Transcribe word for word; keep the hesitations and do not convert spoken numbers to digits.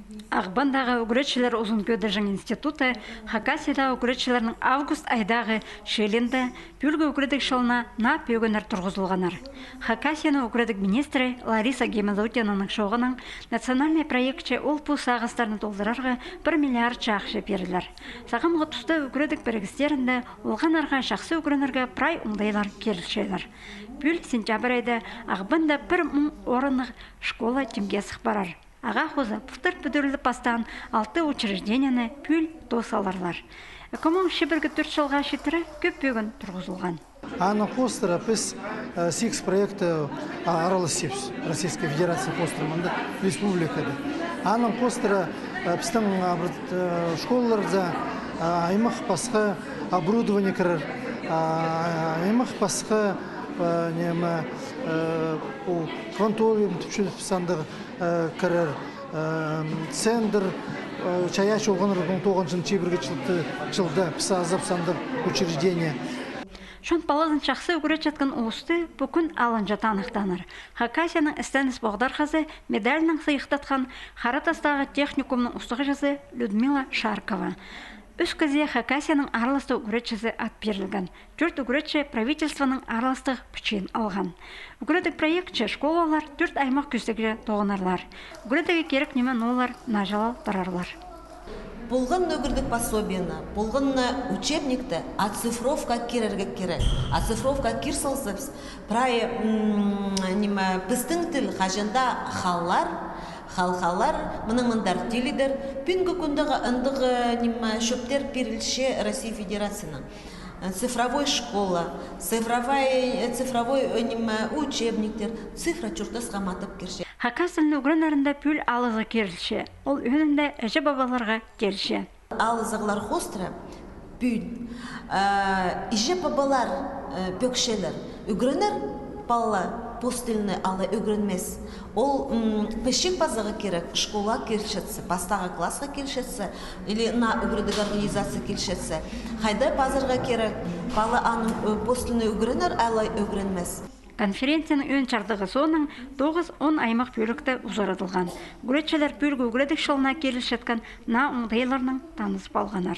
Ағбандағы ӱгретчілер узун кӧдірҷең институты Хакасиядағы ӱгретчілернің август айдағы чыылиинда пӱӱлгі ӱгредіг чылына наа пӧгіннер турғызылғаннар. Хакасияның ӱгредіг министрі Лариса Гимадутдинаның чооғынаң национальнай проектче ол пу сағыстарны толдырарға пір миллиардча ахча пирілер. Сағамғы туста ӱгредіг пірігістерінде олғаннарға чахсы ӱгренерге прай оңдайлар кирілчелер. Пӱӱл сентябрь айда Ағбанда пір муң орыннығ школа тимге сых парар. Ағаа хоза пылтыр пӱдіріліп пастаан алты учреждениені пӱӱл тоос аларлар. Ікі муң чибіргі тӧрт чылға читіре кӧп пӧгін турғызылған. Аның хоостыра піс, э, сигіс проектте, а, араласчабыс Российская Федерация хоостыра мында республикада. Аның хоостыра, э, пістің, а, пір, э, школаларда, а, аймах пасха оборудование кірер, а, аймах пасха, э, неме, э, пу кванториум тіпчебіс андағ, э, кірер, э, центр, э, чайаачы олғаннарның тоғынҷаң чибіргі чылда, чылда піс азабыс андағ учреждение. Чон палазын чахсы ӱгретчеткен улусты пу кӱн алынҷа таныхтааннар. Хакасияның істеніс поғдархазы медальнаң сыйыхтатхан Харатастағы техникумның устағҷызы Людмила Шаркова. Ӱс кізее Хакасияның аарластығ ӱгретчізі ат пирілген. Тӧрт ӱгретчі правительствоның аарластығ пічиин алған. Ӱгредіг проектче школалар тӧрт аймах кӧстегҷе тоғынарлар. Ӱгредігі кирек ниме ноолар наҷылал турарлар. Полған на ӱгредіг пособиені, полған на учебникті оцифровка кирерге кирек. Оцифровка кир салзабыс, прай, м, ниме, пістің тіл хаҷан даа халар, хал халар, мының мындар тилідер. Пӱӱнгі кӱнде андағ, ниме, чӧптер пирілче Россия Федерацияның. Цифровой школа, цифровой, цифровой, э, ниме, учебниктер, цифра чуртасха матап кирче. Хакас тілін ӱгренерінде пӱӱл алызығ кирілче, ол ӧӧнінде іҷе-пабаларға килче. Алызығлар хоостыра пӱӱн, э, іҷе-пабалар, э, пӧкчелер, ӱгренер пала пос тілні, алай ӱгренмес. Ол, м, пічік пазарға кирек, школаа килчетсе, пастағы классха килчетсе, или наа ӱгредіг организация килчетсе. Хайда пазарға кирек, пала аның, э, пос тілні ӱгренер, алай ӱгренмес. Конференцияның ӧӧн чардығы соонаң тоғыс-он аймах пӧлікте узарадылған. Ӱгретчілер пӱӱлгі ӱгредіг чылына кирілчеткен наа оңдайларнаң танызып алғаннар.